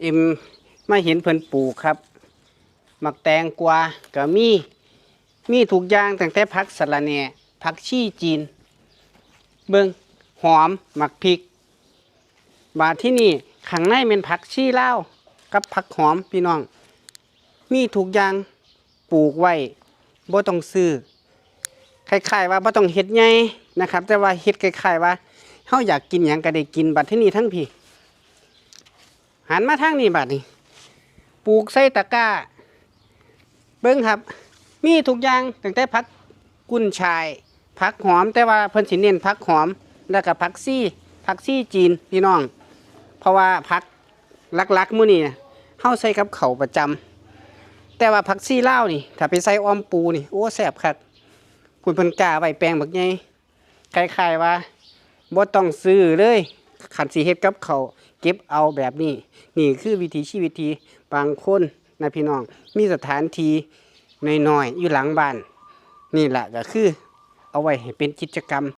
ເອັມມາເຫັນເພິ່ນປູກຄັບ ໝາກແຕງກວາກະມີ ມີທຸກຢ່າງ ຕັ້ງແຕ່ຜັກສະລະແໜ່ ຜັກຊີຈີນ ເບິ່ງ ຫອມ ໝາກພິກ. ບາດທີນີ້ ຂ້າງໃນແມ່ນຜັກຊີລາວກັບຜັກຫອມພີ່ນ້ອງ ມີທຸກຢ່າງ ປູກໄວ້ບໍ່ຕ້ອງຊື້ ຄ້າຍໆວ່າບໍ່ຕ້ອງເຮັດໃຫຍ່ນະຄັບ ແຕ່ວ່າເຮັດຄ້າຍໆວ່າເຮົາຢາກກິນຫຍັງກະໄດ້ກິນ. ບາດທີນີ້ທາງພີ້ ຫັນມາທາງນີ້ບາດນີ້ ປູກໃສ່ຕະກ້າ ເບິ່ງຄັບ ມີທຸກຢ່າງ ຕັ້ງແຕ່ຜັກກຸ້ນຊາຍ ຜັກຫອມ ແຕ່ວ່າເພິ່ນຊິເນັ້ນຜັກຫອມ ແລ້ວກະຜັກຊີ ຜັກຊີຈີນພີ່ນ້ອງ ເພາະວ່າຜັກຫຼັກໆມື້ນີ້ເຮົາໃສ່ກັບເຂົ້າປະຈຳ ແຕ່ວ່າຜັກຊີລາວນີ້ ຖ້າໄປໃສ່ອ່ອມປູນີ້ ໂອ້ ແຊບຄັກ ພຸ້ນ ເພິ່ນກ້າໄວ້ແປງບັກໃຫຍ່ ຄ້າຍໆວ່າບໍ່ຕ້ອງຊື້ເລີຍ ຄັນຊິເຮັດກັບເຂົ້າ ເກັບເອົາແບບນີ້. ນີ້ຄືວິຖີຊີວິດທີ່ບາງຄົນນະພີ່ນ້ອງ ມີສະຖານທີ່ນ້ອຍໆຢູ່ຫຼັງບ້ານ ນີ້ລະກະຄືເອົາໄວ້ໃຫ້ເປັນກິດຈະກຳ